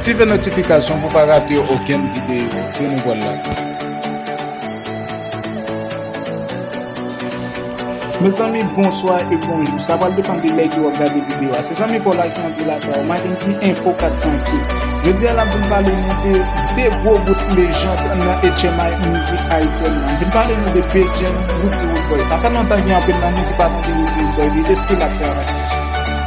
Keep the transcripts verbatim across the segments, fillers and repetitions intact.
Aktive notifikasyon pou pa rate okenn videyo ke nou pral lage. Mezanmi, bonswa e bonjou. Sa pral depann de lè ke w ap gade videyo a. Se zanmi pa w la ki antre lakay ou. Makendy Info kat san ke. Jodi a, n ap vin pale nou de de gwo bout lejand nan H M I mizik ayisyèn nan. M vin pale nou de Bedjine, Roody Roodboy. Sa fè lontan gen anpil nan nou ki pa tande Roody Roodboy. Li reste l ap travay.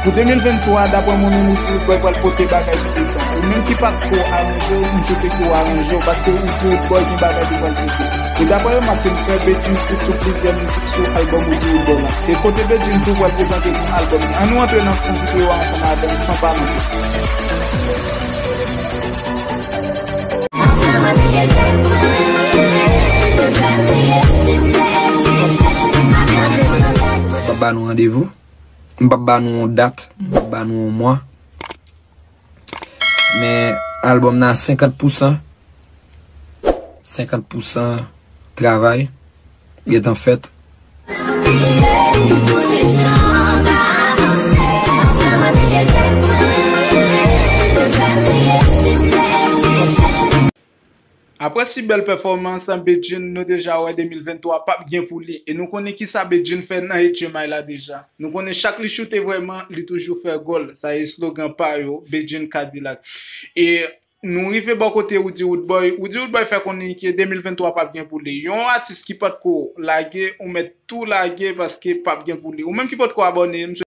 Pou de mil venntwa, daprè mwen menm, Roody Roodboy pral pote bagay sou pye tan. Ou menm ki pa t ko aranje w, m swete ke w aranje w, paske Roody Roodboy gen bagay li pral pote. E daprè remak ke m fè, Bedjine feat sou plizyè mizik sou albòm Roody Roodboy la. E kote Bedjine tou pral prezante nou albòm li. Ann nou antre nan fon videyo a ansanm avè m san pa lonje. M p ap ba nou randevou. M p ap ba nou yon dat. M p ap ba nou yon mwa. Men albòm nan a senkant pousan. Senkant pousan travay gentan fèt. Apre si bèl pèfòmans Bedjine, nou deja wè de mil venntwa p ap gen pou li. E nou konnen kisa Bedjine fè nan H M I la deja. Nou konnen chak li choute vrèman, li toujou fè gòl. Sa e slogan pa yo, Bedjine Kadilak. E nou rive bò kote Roody Roodboy. Roody Roodboy fè konnen ke de mil venntwa p ap gen pou li. Yon atis ki potko lage, ou mèt tou lage paske p ap gen pou li. Ou menm ki potko abòne, m